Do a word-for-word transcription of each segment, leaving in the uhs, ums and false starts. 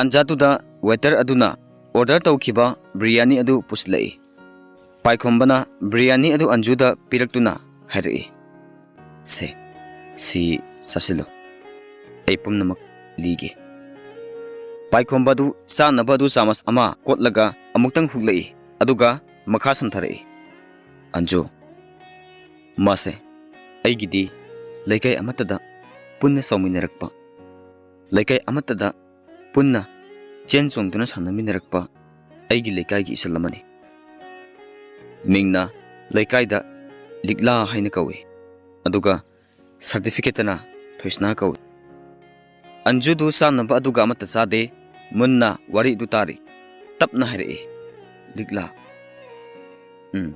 ꯇꯥꯟꯖꯥꯗꯨꯗ waiter ꯑꯗꯨꯅ order ꯇꯧꯈꯤꯕ ꯕꯤꯔꯌꯥꯅꯤ ꯑꯗꯨ ꯄꯨꯁꯤꯜꯂꯛꯏ꯫ ꯄꯥꯏꯈꯣꯝꯕꯅ ꯕꯤꯔꯌꯥꯅꯤ ꯑꯗꯨ ꯑꯟꯖꯨꯗ ꯄꯤꯔꯛꯇꯨꯅ ꯍꯥꯏꯔꯛꯏ, "ꯁꯦ, ꯁꯤ ꯆꯥꯁꯤꯜꯂꯨ꯫ ꯑꯩ ꯄꯨꯝꯅꯃꯛ ꯂꯤꯒꯦ꯫" ꯄꯥꯏꯈꯣꯝꯕ ꯑꯗꯨ ꯆꯥꯅꯕ ꯑꯗꯨ ꯆꯥꯃꯁ ꯑꯃ ꯀꯣꯠꯂꯒ ꯑꯃꯨꯛꯇꯪ ꯍꯨꯛꯂꯛꯏ, ꯑꯗꯨꯒ ꯃꯈꯥ ꯁꯝꯊꯔꯛꯏ, "ꯑꯟꯖꯨ, ꯃꯥꯁꯦ ꯑꯩꯒꯤꯗꯤ ꯂꯩꯀꯥꯏ ꯑꯃꯠꯇꯗ ꯄꯨꯟꯅ ꯆꯥꯎꯃꯤꯟꯅꯔꯛꯄ, ꯂꯩꯀꯥꯏ ꯑꯃꯠꯇꯗ ꯄꯨꯟꯅ ꯆꯦꯟ ꯆꯣꯡꯗꯨꯅ ꯁꯥꯟꯅꯃꯤꯟꯅꯔꯛꯄ ꯑꯩꯒꯤ ꯂꯩꯀꯥꯏꯒꯤ ꯏꯆꯜ ꯑꯃꯅꯤ꯫ ꯃꯤꯡꯅ ꯂꯩꯀꯥꯏꯗ ꯂꯤꯛꯂꯥ ꯍꯥꯏꯅ ꯀꯧꯏ, ꯑꯗꯨꯒ certificate ꯇꯅ ꯊꯣꯏꯁꯅꯥ ꯀꯧꯏ꯫" ꯑꯟꯖꯨꯗꯨ ꯆꯥꯅꯕ ꯑꯗꯨꯒ ꯑꯃꯠꯇ ꯆꯥꯗꯦ꯫ ꯃꯨꯟꯅ ꯋꯥꯔꯤꯗꯨ ꯇꯥꯔꯤ꯫ ꯇꯞꯅ ꯍꯥꯏꯔꯛꯏ, "ꯂꯤꯛꯂꯥ꯫ ꯎꯝ꯫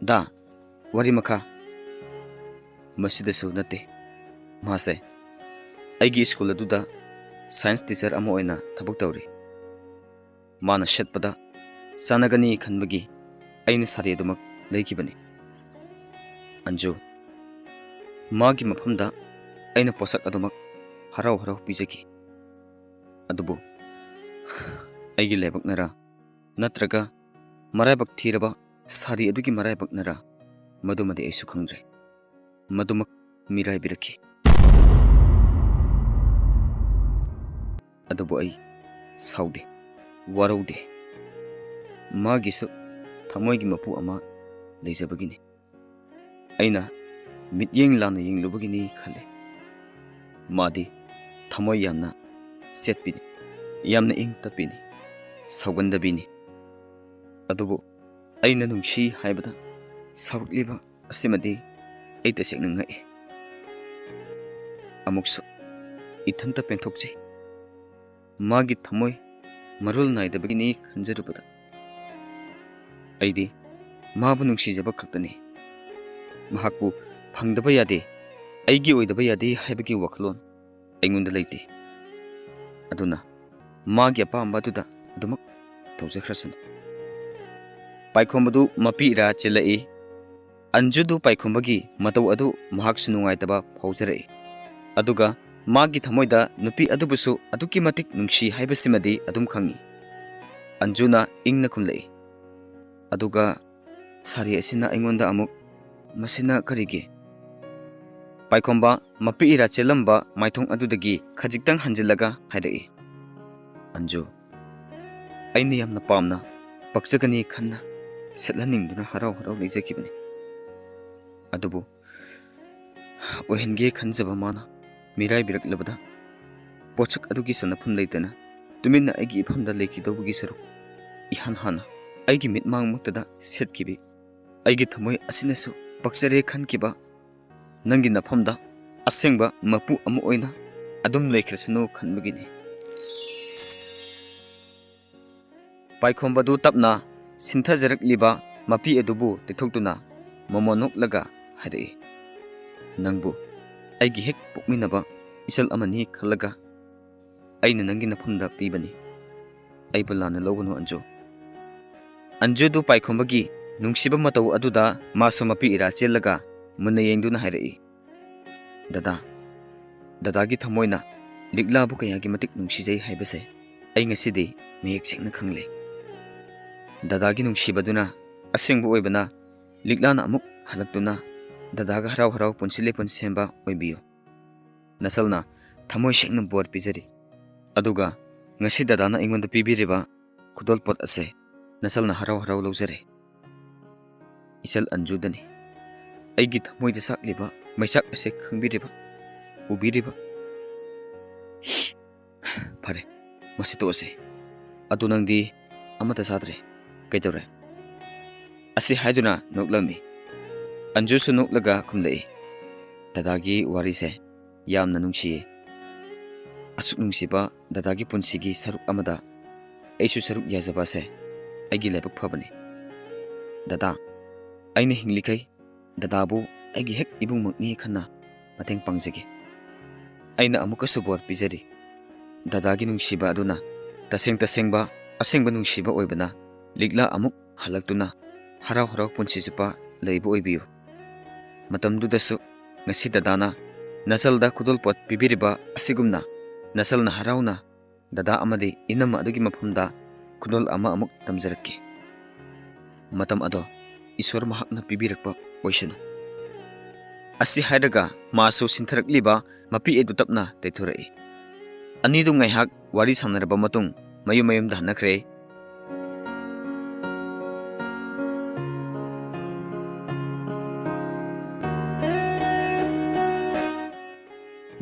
ꯗꯥ, ꯋꯥꯔꯤ ꯃꯈꯥ꯫" "ꯃꯁꯤꯗꯁꯨ ꯅꯠꯇꯦ꯫ ꯃꯥꯁꯦ ꯑꯩꯒꯤ ꯁ꯭ꯀꯨꯜ ꯑꯗꯨꯗ science teacher ꯑꯃ ꯑꯣꯏꯅ ꯊꯕꯛ ꯇꯧꯔꯤ꯫ ꯃꯥꯅ ꯁꯦꯠꯄꯗ ꯆꯥꯟꯅꯒꯅꯤ ꯈꯟꯕꯒꯤ ꯑꯩꯅ ꯁꯥꯔꯤ ꯑꯗꯨꯃꯛ ꯂꯩꯈꯤꯕꯅꯤ꯫ ꯑꯟꯖꯨ, ꯃꯥꯒꯤ ꯃꯐꯝꯗ ꯑꯩꯅ ꯄꯣꯠꯁꯛ ꯑꯗꯨꯃꯛ ꯍꯔꯥꯎ ꯍꯔꯥꯎ ꯄꯤꯖꯈꯤ꯫ ꯑꯗꯨꯕꯨ ꯑꯩꯒꯤ ꯂꯥꯏꯕꯛꯅꯔꯥ ꯅꯠꯇ꯭ꯔꯒ ꯃꯔꯥꯏꯕꯛ ꯊꯤꯔꯕ ꯁꯥꯔꯤ ꯑꯗꯨꯒꯤ ꯃꯔꯥꯏꯕꯛꯅꯔꯥ, ꯃꯗꯨꯃꯗꯤ ꯑꯩꯁꯨ ꯈꯪꯗ꯭ꯔꯦ, ꯃꯗꯨꯃꯛ ꯃꯤꯔꯥꯏꯕꯤꯔꯛꯈꯤ꯫ ꯑꯗꯨꯕꯨ ꯑꯩ ꯁꯥꯎꯗꯦ, ꯋꯥꯔꯧꯗꯦ꯫ ꯃꯥꯒꯤꯁꯨ ꯊꯃꯣꯏꯒꯤ ꯃꯄꯨ ꯑꯃ ꯂꯩꯖꯕꯒꯤꯅꯤ꯫ ꯑꯩꯅ ꯃꯤꯠꯌꯦꯡ ꯂꯥꯟꯅ ꯌꯦꯡꯂꯨꯕꯒꯤꯅꯤ ꯈꯜꯂꯦ꯫ ꯃꯥꯗꯤ ꯊꯃꯣꯏ ꯌꯥꯝꯅ ꯆꯦꯠꯄꯤꯅꯤ, ꯌꯥꯝꯅ ꯏꯪ ꯇꯞꯄꯤꯅꯤ, ꯁꯥꯎꯒꯟꯗꯕꯤꯅꯤ꯫ ꯑꯗꯨꯕꯨ ꯑꯩꯅ ꯅꯨꯡꯁꯤ ꯍꯥꯏꯕꯗ ꯁꯥꯎꯔꯛꯂꯤꯕ ꯑꯁꯤꯃꯗꯤ ꯑꯩ ꯇꯁꯦꯡꯅ ꯉꯛꯏ꯫ ꯑꯃꯨꯛꯁꯨ ꯏꯊꯟꯇ ꯄꯦꯟꯊꯣꯛꯆꯩ꯫ ꯃꯥꯒꯤ ꯊꯃꯣꯏ ꯃꯔꯣꯜ ꯅꯥꯏꯗꯕꯒꯤꯅꯤ ꯈꯟꯖꯔꯨꯕꯗ꯫ ꯑꯩꯗꯤ ꯃꯥꯕꯨ ꯅꯨꯡꯁꯤꯖꯕ ꯈꯛꯇꯅꯤ꯫ ꯃꯍꯥꯛꯄꯨ ꯐꯪꯗꯕ ꯌꯥꯗꯦ, ꯑꯩꯒꯤ ꯑꯣꯏꯗꯕ ꯌꯥꯗꯦ ꯍꯥꯏꯕꯒꯤ ꯋꯥꯈꯜꯂꯣꯟ ꯑꯩꯉꯣꯟꯗ ꯂꯩꯇꯦ꯫ ꯑꯗꯨꯅ ꯃꯥꯒꯤ ꯑꯄꯥꯝꯕ ꯑꯗꯨꯗ ꯑꯗꯨꯃꯛ ꯇꯧꯖꯈ꯭ꯔꯁꯅꯨ꯫" ꯄꯥꯏꯈꯣꯝꯕꯗꯨ ꯃꯄꯤ ꯏꯔꯥ ꯆꯦꯜꯂꯛꯏ꯫ ꯑꯟꯖꯨꯗꯨ ꯄꯥꯏꯈꯣꯝꯕꯒꯤ ꯃꯇꯧ ꯑꯗꯨ ꯃꯍꯥꯛꯁꯨ ꯅꯨꯡꯉꯥꯏꯇꯕ ꯐꯥꯎꯖꯔꯛꯏ꯫ ꯑꯗꯨꯒ ꯃꯥꯒꯤ ꯊꯃꯣꯏꯗ ꯅꯨꯄꯤ ꯑꯗꯨꯕꯨꯁꯨ ꯑꯗꯨꯛꯀꯤ ꯃꯇꯤꯛ ꯅꯨꯡꯁꯤ ꯍꯥꯏꯕꯁꯤꯃꯗꯤ ꯑꯗꯨꯝ ꯈꯪꯏ꯫ ꯑꯟꯖꯨꯅ ꯏꯪꯅ ꯈꯨꯝꯂꯛꯏ꯫ ꯑꯗꯨꯒ ꯁꯥꯔꯤ ꯑꯁꯤꯅ ꯑꯩꯉꯣꯟꯗ ꯑꯃꯨꯛ, "ꯃꯁꯤꯅ ꯀꯔꯤꯒꯤ?" ꯄꯥꯏꯈꯣꯝꯕ ꯃꯄꯤ ꯏꯔꯥ ꯆꯦꯜꯂꯝꯕ ꯃꯥꯏꯊꯣꯡ ꯑꯗꯨꯗꯒꯤ ꯈꯖꯤꯛꯇꯪ ꯍꯟꯖꯤꯜꯂꯒ ꯍꯥꯏꯔꯛꯏ, "ꯑꯟꯖꯨ, ꯑꯩꯅ ꯌꯥꯝꯅ ꯄꯥꯝꯅ, ꯄꯛꯆꯒꯅꯤ ꯈꯟꯅ ꯁꯦꯠꯍꯟꯅꯤꯡꯗꯨꯅ ꯍꯔꯥꯎ ꯍꯔꯥꯎ ꯂꯩꯖꯈꯤꯕꯅꯤ꯫ ꯑꯗꯨꯕꯨ ꯑꯣꯏꯍꯟꯒꯦ ꯈꯟꯖꯕ ꯃꯥꯅ ꯃꯤꯔꯥꯏꯕꯤꯔꯛꯂꯕꯗ, ꯄꯣꯠꯁꯛ ꯑꯗꯨꯒꯤ ꯆꯟꯅꯐꯝ ꯂꯩꯇꯅ ꯇꯨꯃꯤꯟꯅ ꯑꯩꯒꯤ ꯏꯐꯝꯗ ꯂꯩꯈꯤꯗꯧꯕꯒꯤ ꯁꯔꯨꯛ, ꯏꯍꯥꯟ ꯍꯥꯟꯅ ꯑꯩꯒꯤ ꯃꯤꯠꯃꯥꯡꯃꯛꯇꯗ ꯁꯦꯠꯈꯤꯕꯤ ꯑꯩꯒꯤ ꯊꯃꯣꯏ ꯑꯁꯤꯅꯁꯨ ꯄꯛꯆꯔꯦ ꯈꯟꯈꯤꯕ ꯅꯪꯒꯤ ꯅꯐꯝꯗ ꯑꯁꯦꯡꯕ ꯃꯄꯨ ꯑꯃ ꯑꯣꯏꯅ ꯑꯗꯨꯝ ꯂꯩꯈ꯭ꯔꯁꯅꯨ ꯈꯟꯕꯒꯤꯅꯤ꯫" ꯄꯥꯏꯈꯣꯝꯕꯗꯨ ꯇꯞꯅ ꯁꯤꯟꯊꯖꯔꯛꯂꯤꯕ ꯃꯄꯤ ꯑꯗꯨꯕꯨ ꯇꯩꯊꯣꯛꯇꯨꯅ ꯃꯣꯃꯣꯟ ꯅꯣꯛꯂꯒ ꯍꯥꯏꯔꯛꯏ, "ꯅꯪꯕꯨ ꯑꯩꯒꯤ ꯍꯦꯛ ꯄꯣꯛꯃꯤꯟꯅꯕ ꯏꯆꯜ ꯑꯃꯅꯤ ꯈꯜꯂꯒ ꯑꯩꯅ ꯅꯪꯒꯤ ꯅꯐꯝꯗ ꯄꯤꯕꯅꯤ꯫ ꯑꯩꯕꯨ ꯂꯥꯟꯅ ꯂꯧꯒꯅꯨ, ꯑꯟꯖꯨ꯫" ꯑꯟꯖꯨꯗꯨ ꯄꯥꯏꯈꯣꯝꯕꯒꯤ ꯅꯨꯡꯁꯤꯕ ꯃꯇꯧ ꯑꯗꯨꯗ ꯃꯥꯁꯨ ꯃꯄꯤ ꯏꯔꯥ ꯆꯦꯜꯂꯒ ꯃꯨꯟꯅ ꯌꯦꯡꯗꯨꯅ ꯍꯥꯏꯔꯛꯏ, "ꯗꯗꯥ, ꯗꯗꯥꯒꯤ ꯊꯃꯣꯏꯅ ꯂꯤꯛꯂꯥꯕꯨ ꯀꯌꯥꯒꯤ ꯃꯇꯤꯛ ꯅꯨꯡꯁꯤꯖꯩ ꯍꯥꯏꯕꯁꯦ ꯑꯩ ꯉꯁꯤꯗꯤ ꯃꯌꯦꯛ ꯁꯦꯡꯅ ꯈꯪꯂꯦ꯫ ꯗꯗꯥꯒꯤ ꯅꯨꯡꯁꯤꯕꯗꯨꯅ ꯑꯁꯦꯡꯕ ꯑꯣꯏꯕꯅ ꯂꯤꯛꯂꯥꯅ ꯑꯃꯨꯛ ꯍꯜꯂꯛꯇꯨꯅ ꯗꯗꯥꯒ ꯍꯔꯥꯎ ꯍꯔꯥꯎ ꯄꯨꯟꯁꯤ ꯂꯦꯞꯄꯨꯟ ꯁꯦꯝꯕ ꯑꯣꯏꯕꯤꯌꯨ꯫ ꯅꯆꯜꯅ ꯊꯃꯣꯏ ꯁꯦꯡꯅ ꯕꯣꯔ ꯄꯤꯖꯔꯤ꯫ ꯑꯗꯨꯒ ꯉꯁꯤ ꯗꯗꯥꯅ ꯑꯩꯉꯣꯟꯗ ꯄꯤꯕꯤꯔꯤꯕ ꯈꯨꯗꯣꯜꯄꯣꯠ ꯑꯁꯦ ꯅꯆꯜꯅ ꯍꯔꯥꯎ ꯍꯔꯥꯎ ꯂꯧꯖꯔꯦ꯫ ꯏꯆꯜ ꯑꯟꯖꯨꯗꯅꯤ꯫ ꯑꯩꯒꯤ ꯊꯃꯣꯏꯗ ꯆꯥꯛꯂꯤꯕ ꯃꯩꯆꯥꯛ ꯑꯁꯦ ꯈꯪꯕꯤꯔꯤꯕ, ꯎꯕꯤꯔꯤꯕ?" "ꯐꯔꯦ, ꯃꯁꯤ ꯇꯣꯛꯑꯁꯤ꯫ ꯑꯗꯨ ꯅꯪꯗꯤ ꯑꯃꯠꯇ ꯆꯥꯗ꯭ꯔꯦ꯫ ꯀꯩꯗꯧꯔꯦ?" ꯑꯁꯤ ꯍꯥꯏꯗꯨꯅ ꯅꯣꯛꯂꯝꯃꯤ꯫ ꯑꯟꯖꯨꯁꯨ ꯅꯣꯛꯂꯒ ꯈꯨꯝꯂꯛꯏ, "ꯗꯗꯥꯒꯤ ꯋꯥꯔꯤꯁꯦ ꯌꯥꯝꯅ ꯅꯨꯡꯁꯤꯌꯦ꯫ ꯑꯁꯨꯛ ꯅꯨꯡꯁꯤꯕ ꯗꯗꯥꯒꯤ ꯄꯨꯟꯁꯤꯒꯤ ꯁꯔꯨꯛ ꯑꯃꯗ ꯑꯩꯁꯨ ꯁꯔꯨꯛ ꯌꯥꯖꯕ ꯑꯁꯦ ꯑꯩꯒꯤ ꯂꯥꯏꯕꯛ ꯐꯕꯅꯤ꯫ ꯗꯗꯥ, ꯑꯩꯅ ꯍꯤꯡꯂꯤꯈꯩ ꯗꯗꯥꯕꯨ ꯑꯩꯒꯤ ꯍꯦꯛ ꯏꯕꯨꯡꯃꯛꯅꯤ ꯈꯟꯅ ꯃꯇꯦꯡ ꯄꯥꯡꯖꯒꯦ꯫ ꯑꯩꯅ ꯑꯃꯨꯛꯀꯁꯨ ꯕꯣꯔ ꯄꯤꯖꯔꯤ꯫ ꯗꯗꯥꯒꯤ ꯅꯨꯡꯁꯤꯕ ꯑꯗꯨꯅ ꯇꯁꯦꯡ ꯇꯁꯦꯡꯕ ꯑꯁꯦꯡꯕ ꯅꯨꯡꯁꯤꯕ ꯑꯣꯏꯕꯅ ꯂꯤꯛꯂꯥ ꯑꯃꯨꯛ ꯍꯜꯂꯛꯇꯨꯅ ꯍꯔꯥꯎ ꯍꯔꯥꯎ ꯄꯨꯟꯁꯤ ꯆꯨꯞꯄ ꯂꯩꯕ ꯑꯣꯏꯕꯤꯌꯨ꯫ ꯃꯇꯝꯗꯨꯗꯁꯨ ꯉꯁꯤ ꯗꯗꯥꯅ ꯅꯆꯜꯗ ꯈꯨꯗꯣꯜꯄꯣꯠ ꯄꯤꯕꯤꯔꯤꯕ ꯑꯁꯤꯒꯨꯝꯅ ꯅꯆꯜꯅ ꯍꯔꯥꯎꯅ ꯗꯗꯥ ꯑꯃꯗꯤ ꯏꯅꯝꯃ ꯑꯗꯨꯒꯤ ꯃꯐꯝꯗ ꯈꯨꯗꯣꯜ ꯑꯃ ꯑꯃꯨꯛ ꯇꯝꯖꯔꯛꯀꯦ꯫ ꯃꯇꯝ ꯑꯗꯣ ꯏꯁꯣꯔ ꯃꯍꯥꯛꯅ ꯄꯤꯕꯤꯔꯛꯄ ꯑꯣꯏꯁꯅꯨ꯫" ꯑꯁꯤ ꯍꯥꯏꯔꯒ ꯃꯥꯁꯨ ꯁꯤꯟꯊꯔꯛꯂꯤꯕ ꯃꯄꯤ ꯑꯗꯨ ꯇꯞꯅ ꯇꯩꯊꯣꯔꯛꯏ꯫ ꯑꯅꯤꯗꯨ ꯉꯥꯏꯍꯥꯛ ꯋꯥꯔꯤ ꯁꯥꯟꯅꯔꯕ ꯃꯇꯨꯡ ꯃꯌꯨꯝ ꯃꯌꯨꯝꯗ ꯍꯟꯅꯈ꯭ꯔꯦ꯫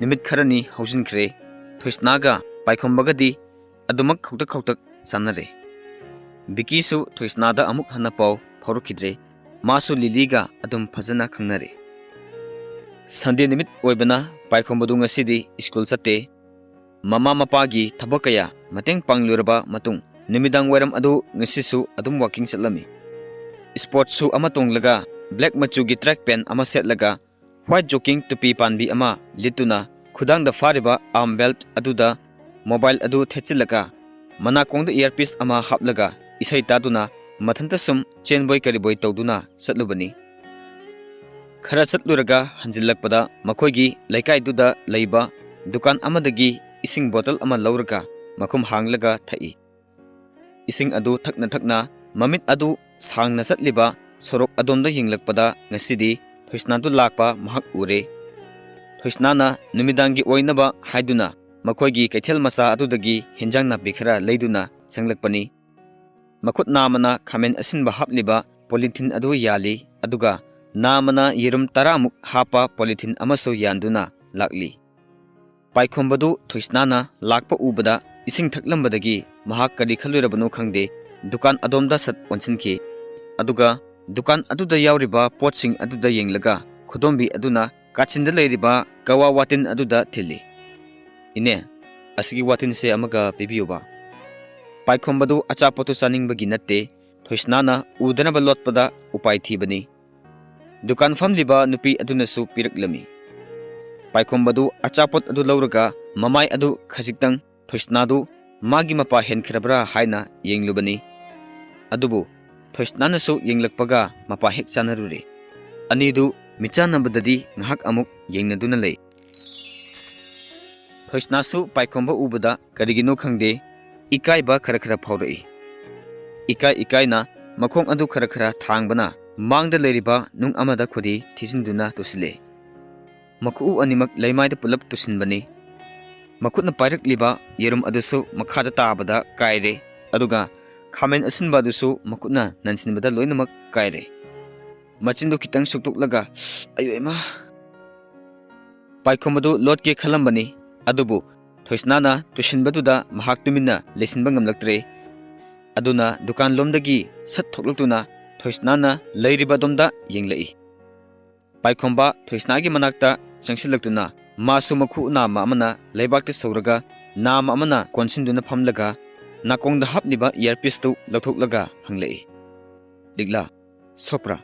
ꯅꯨꯃꯤꯠ ꯈꯔꯅꯤ ꯍꯧꯖꯤꯟꯈ꯭ꯔꯦ꯫ ꯊꯣꯏꯁꯅꯥꯒ ꯄꯥꯏꯈꯣꯝꯕꯒꯗꯤ ꯑꯗꯨꯃꯛ ꯈꯧꯇꯛ ꯈꯧꯇꯛ ꯆꯥꯟꯅꯔꯦ꯫ ꯕꯤꯀꯤꯁꯨ ꯊꯣꯏꯁꯅꯥꯗ ꯑꯃꯨꯛ ꯍꯟꯅ ꯄꯥꯎ ꯐꯥꯎꯔꯛꯈꯤꯗ꯭ꯔꯦ꯫ ꯃꯥꯁꯨ ꯂꯤꯂꯤꯒ ꯑꯗꯨꯝ ꯐꯖꯅ ꯈꯪꯅꯔꯦ꯫ ꯁꯟꯗꯦ ꯅꯨꯃꯤꯠ ꯑꯣꯏꯕꯅ ꯄꯥꯏꯈꯣꯝꯕꯗꯨ ꯉꯁꯤꯗꯤ ꯁ꯭ꯀꯨꯜ ꯆꯠꯇꯦ꯫ ꯃꯃꯥ ꯃꯄꯥꯒꯤ ꯊꯕꯛ ꯀꯌꯥ ꯃꯇꯦꯡ ꯄꯥꯡꯂꯨꯔꯕ ꯃꯇꯨꯡ ꯅꯨꯃꯤꯗꯥꯡ ꯋꯥꯏꯔꯝ ꯑꯗꯨ ꯉꯁꯤꯁꯨ ꯑꯗꯨꯝ ꯋꯥꯀꯤꯡ ꯆꯠꯂꯝꯃꯤ꯫ ꯁ꯭ꯄꯣꯔꯠ ꯁꯨ ꯑꯃ ꯇꯣꯡꯂꯒ ꯕ꯭ꯂꯦꯛ ꯃꯆꯨꯒꯤ ꯇ꯭ꯔꯦꯛ ꯄꯦꯟ ꯑꯃ ꯁꯦꯠꯂꯒ ꯋꯥꯏꯠ ꯖꯣꯀꯤꯡ ꯇꯨꯄꯤ ꯄꯥꯟꯕꯤ ꯑꯃ ꯂꯤꯠꯇꯨꯅ ꯈꯨꯗꯥꯡꯗ ꯐꯥꯔꯤꯕ ꯑꯥꯔꯝ ꯕꯦꯜꯠ ꯑꯗꯨꯗ ꯃꯣꯕꯥꯏꯜ ꯑꯗꯨ ꯊꯦꯠꯆꯤꯜꯂꯒ ꯃꯅꯥꯀꯣꯡꯗ ꯏꯌꯥꯔꯄꯤꯁ ꯑꯃ ꯍꯥꯞꯂꯒ ꯏꯁꯩ ꯇꯥꯗꯨꯅ ꯃꯊꯟꯇ ꯁꯨꯝ ꯆꯦꯟꯕꯣꯏ ꯀꯔꯤꯕꯣꯏ ꯇꯧꯗꯨꯅ ꯆꯠꯂꯨꯕꯅꯤ꯫ ꯈꯔ ꯆꯠꯂꯨꯔꯒ ꯍꯟꯖꯤꯜꯂꯛꯄꯗ ꯃꯈꯣꯏꯒꯤ ꯂꯩꯀꯥꯏꯗꯨꯗ ꯂꯩꯕ ꯗꯨꯀꯥꯟ ꯑꯃꯗꯒꯤ ꯏꯁꯤꯡ ꯕꯣꯇꯜ ꯑꯃ ꯂꯧꯔꯒ ꯃꯈꯨꯝ ꯍꯥꯡꯂꯒ ꯊꯛꯏ꯫ ꯏꯁꯤꯡ ꯑꯗꯨ ꯊꯛꯅ ꯊꯛꯅ ꯃꯃꯤꯠ ꯑꯗꯨ ꯁꯥꯡꯅ ꯆꯠꯂꯤꯕ ꯁꯣꯔꯣꯛ ꯑꯗꯣꯝꯗ ꯌꯦꯡꯂꯛꯄꯗ ꯉꯁꯤꯗꯤ ꯊꯣꯏꯁꯅꯥꯗꯨ ꯂꯥꯛꯄ ꯃꯍꯥꯛ ꯎꯔꯦ꯫ ꯊꯣꯏꯁꯅꯥꯅ ꯅꯨꯃꯤꯗꯥꯡꯒꯤ ꯑꯣꯏꯅꯕ ꯍꯥꯏꯗꯨꯅ ꯃꯈꯣꯏꯒꯤ ꯀꯩꯊꯦꯜ ꯃꯆꯥ ꯑꯗꯨꯗꯒꯤ ꯍꯦꯟꯖꯥꯡ ꯅꯥꯄꯤ ꯈꯔ ꯂꯩꯗꯨꯅ ꯆꯪꯂꯛꯄꯅꯤ꯫ ꯃꯈꯨꯠ ꯅꯥꯝꯃꯅ ꯈꯥꯃꯦꯟ ꯑꯁꯤꯟꯕ ꯍꯥꯞꯂꯤꯕ ꯄꯣꯂꯤꯊꯤꯟ ꯑꯗꯨ ꯌꯥꯜꯂꯤ, ꯑꯗꯨꯒ ꯅꯥꯝꯃꯅ ꯌꯦꯔꯨꯝ ꯇꯔꯥꯃꯨꯛ ꯍꯥꯞꯄ ꯄꯣꯂꯤꯊꯤꯟ ꯑꯃꯁꯨ ꯌꯥꯟꯗꯨꯅ ꯂꯥꯛꯂꯤ꯫ ꯄꯥꯏꯈꯣꯝꯕꯗꯨ ꯊꯣꯏꯁꯅꯥꯅ ꯂꯥꯛꯄ ꯎꯕꯗ ꯏꯁꯤꯡ ꯊꯛꯂꯝꯕꯗꯒꯤ ꯃꯍꯥꯛ ꯀꯔꯤ ꯈꯜꯂꯨꯔꯕꯅꯣ ꯈꯪꯗꯦ, ꯗꯨꯀꯥꯟ ꯑꯗꯣꯝꯗ ꯁꯠ ꯑꯣꯟꯁꯤꯟꯈꯤ꯫ ꯑꯗꯨꯒ ꯗꯨꯀꯥꯟ ꯑꯗꯨꯗ ꯌꯥꯎꯔꯤꯕ ꯄꯣꯠꯁꯤꯡ ꯑꯗꯨꯗ ꯌꯦꯡꯂꯒ ꯈꯨꯗꯣꯝꯕꯤ ꯑꯗꯨꯅ ꯀꯥꯆꯤꯟꯗ ꯂꯩꯔꯤꯕ ꯀꯋꯥ ꯋꯥꯇꯤꯟ ꯑꯗꯨꯗ ꯊꯤꯜꯂꯤ꯫ "ꯏꯅꯦ, ꯑꯁꯤꯒꯤ ꯋꯥꯇꯤꯟꯁꯦ ꯑꯃꯒ ꯄꯤꯕꯤꯌꯨꯕ꯫" ꯄꯥꯏꯈꯣꯝꯕꯗꯨ ꯑꯆꯥꯄꯣꯠꯇꯨ ꯆꯥꯅꯤꯡꯕꯒꯤ ꯅꯠꯇꯦ, ꯊꯣꯏꯁꯅꯥꯅ ꯎꯗꯅꯕ ꯂꯣꯠꯄꯗ ꯎꯄꯥꯏ ꯊꯤꯕꯅꯤ꯫ ꯗꯨꯀꯥꯟ ꯐꯝꯂꯤꯕ ꯅꯨꯄꯤ ꯑꯗꯨꯅꯁꯨ ꯄꯤꯔꯛꯂꯝꯃꯤ꯫ ꯄꯥꯏꯈꯣꯝꯕꯗꯨ ꯑꯆꯥꯄꯣꯠ ꯑꯗꯨ ꯂꯧꯔꯒ ꯃꯃꯥꯏ ꯑꯗꯨ ꯈꯖꯤꯛꯇꯪ ꯊꯣꯏꯁꯅꯥꯗꯨ ꯃꯥꯒꯤ ꯃꯄꯥ ꯍꯦꯟꯈ꯭ꯔꯕ꯭ꯔꯥ ꯍꯥꯏꯅ ꯌꯦꯡꯂꯨꯕꯅꯤ꯫ ꯑꯗꯨꯕꯨ ꯊꯣꯏꯁꯅꯥꯅꯁꯨ ꯌꯦꯡꯂꯛꯄꯒ ꯃꯄꯥ ꯍꯦꯛ ꯆꯥꯅꯔꯨꯔꯦ꯫ ꯑꯅꯤꯗꯨ ꯃꯤꯠꯆꯥꯟꯅꯕꯗꯗꯤ ꯉꯥꯏꯍꯥꯛ ꯑꯃꯨꯛ ꯌꯦꯡꯅꯗꯨꯅ ꯂꯩ꯫ ꯊꯣꯏꯁꯅꯥꯁꯨ ꯄꯥꯏꯈꯣꯝꯕ ꯎꯕꯗ ꯀꯔꯤꯒꯤꯅꯣ ꯈꯪꯗꯦ, ꯏꯀꯥꯏꯕ ꯈꯔ ꯈꯔ ꯐꯥꯎꯔꯛꯏ꯫ ꯏꯀꯥꯏ ꯏꯀꯥꯏꯅ ꯃꯈꯣꯡ ꯑꯗꯨ ꯈꯔ ꯈꯔ ꯊꯥꯡꯕꯅ ꯃꯥꯡꯗ ꯂꯩꯔꯤꯕ ꯅꯨꯡ ꯑꯃꯗ ꯈꯨꯗꯤ ꯊꯤꯖꯤꯟꯗꯨꯅ ꯇꯨꯁꯤꯜꯂꯦ꯫ ꯃꯈꯨ ꯑꯅꯤꯃꯛ ꯂꯩꯃꯥꯏꯗ ꯄꯨꯂꯞ ꯇꯨꯁꯤꯟꯕꯅꯤ꯫ ꯃꯈꯨꯠꯅ ꯄꯥꯏꯔꯛꯂꯤꯕ ꯌꯦꯔꯨꯝ ꯑꯗꯨꯁꯨ ꯃꯈꯥꯗ ꯇꯥꯕꯗ ꯀꯥꯏꯔꯦ, ꯑꯗꯨꯒ ꯈꯥꯃꯦꯟ ꯑꯁꯤꯟꯕ ꯑꯗꯨꯁꯨ ꯃꯈꯨꯠꯅ ꯅꯟꯁꯤꯟꯕꯗ ꯂꯣꯏꯅꯃꯛ ꯀꯥꯏꯔꯦ꯫ ꯃꯆꯤꯟꯗꯨ ꯈꯤꯇꯪ ꯁꯨꯛꯇꯣꯛꯂꯒ, "ꯑꯌꯣ ꯏꯃꯥ!" ꯄꯥꯏꯈꯣꯝꯕꯗꯨ ꯂꯣꯠꯀꯦ ꯈꯜꯂꯝꯕꯅꯤ, ꯑꯗꯨꯕꯨ ꯊꯣꯏꯁꯅꯥꯅ ꯇꯨꯁꯤꯟꯕꯗꯨꯗ ꯃꯍꯥꯛ ꯇꯨꯃꯤꯟꯅ ꯂꯩꯁꯤꯟꯕ ꯉꯝꯂꯛꯇ꯭ꯔꯦ꯫ ꯑꯗꯨꯅ ꯗꯨꯀꯥꯟ ꯂꯣꯝꯗꯒꯤ ꯁꯠ ꯊꯣꯛꯂꯛꯇꯨꯅ ꯊꯣꯏꯁꯅꯥꯅ ꯂꯩꯔꯤꯕ ꯑꯗꯣꯝꯗ ꯌꯦꯡꯂꯛꯏ꯫ ꯄꯥꯏꯈꯣꯝꯕ ꯊꯣꯏꯁꯅꯥꯒꯤ ꯃꯅꯥꯛꯇ ꯆꯪꯁꯤꯜꯂꯛꯇꯨꯅ ꯃꯥꯁꯨ ꯃꯈꯨ ꯅꯥꯝꯃ ꯑꯃꯅ ꯂꯩꯕꯥꯛꯇ ꯁꯧꯔꯒ, ꯅꯥꯝꯃ ꯑꯃꯅ ꯀꯣꯟꯁꯤꯟꯗꯨꯅ ꯐꯝꯂꯒ, ꯅꯥꯀꯣꯡꯗ ꯍꯥꯞꯂꯤꯕ ꯏꯌꯥꯔꯄꯤꯁꯇꯨ ꯂꯧꯊꯣꯛꯂꯒ ꯍꯪꯂꯛꯏ, "ꯂꯤꯛꯂꯥ, ꯁꯣꯛꯄ꯭ꯔꯥ?"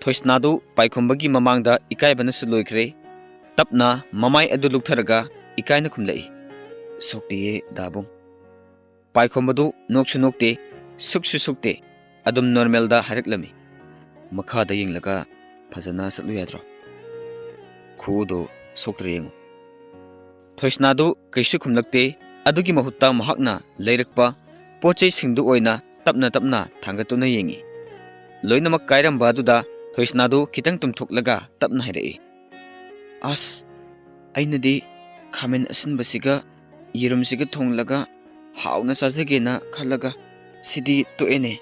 ꯊꯣꯏꯁꯅꯥꯗꯨ ꯄꯥꯏꯈꯣꯝꯕꯒꯤ ꯃꯃꯥꯡꯗ ꯏꯀꯥꯏꯕꯅꯁꯨ ꯂꯣꯏꯈ꯭ꯔꯦ꯫ ꯇꯞꯅ ꯃꯃꯥꯏ ꯑꯗꯨ ꯂꯨꯛꯊꯔꯒ ꯏꯀꯥꯏꯅ ꯈꯨꯝꯂꯛꯏ, "ꯁꯣꯛꯇꯦꯌꯦ, ꯗꯥꯕꯨꯡ꯫" ꯄꯥꯏꯈꯣꯝꯕꯗꯨ ꯅꯣꯛꯁꯨ ꯅꯣꯛꯇꯦ, ꯁꯨꯛꯁꯨ ꯁꯨꯛꯇꯦ, ꯑꯗꯨꯝ ꯅꯣꯔꯃꯦꯜꯗ ꯍꯥꯏꯔꯛꯂꯝꯃꯤ, "ꯃꯈꯥꯗ ꯌꯦꯡꯂꯒ ꯐꯖꯅ ꯆꯠꯂꯨ ꯌꯥꯗ꯭ꯔꯣ? ꯈꯨꯎꯗꯣ ꯁꯣꯛꯇ꯭ꯔ ꯌꯦꯡꯉꯨ꯫" ꯊꯣꯏꯁꯅꯥꯗꯨ ꯀꯩꯁꯨ ꯈꯨꯝꯂꯛꯇꯦ꯫ ꯑꯗꯨꯒꯤ ꯃꯍꯨꯠꯇ ꯃꯍꯥꯛꯅ ꯂꯩꯔꯛꯄ ꯄꯣꯠ ꯆꯩꯁꯤꯡꯗꯨ ꯑꯣꯏꯅ ꯇꯞꯅ ꯇꯞꯅ ꯊꯥꯡꯒꯠꯇꯨꯅ ꯌꯦꯡꯉꯤ꯫ ꯂꯣꯏꯅꯃꯛ ꯀꯥꯏꯔꯝꯕ ꯑꯗꯨꯗ ꯊꯣꯏꯁꯅꯥꯗꯨ ꯈꯤꯇꯪ ꯇꯨꯝꯊꯣꯛꯂꯒ ꯇꯞꯅ ꯍꯥꯏꯔꯛꯏ, "ꯑꯁ, ꯑꯩꯅꯗꯤ ꯈꯥꯃꯦꯟ ꯑꯁꯤꯟꯕꯁꯤꯒ ꯌꯦꯔꯨꯝꯁꯤꯒ ꯊꯣꯡꯂꯒ ꯍꯥꯎꯅ ꯆꯥꯖꯒꯦꯅ ꯈꯜꯂꯒ ꯁꯤꯗꯤ ꯇꯣꯛꯑꯦꯅꯦ꯫"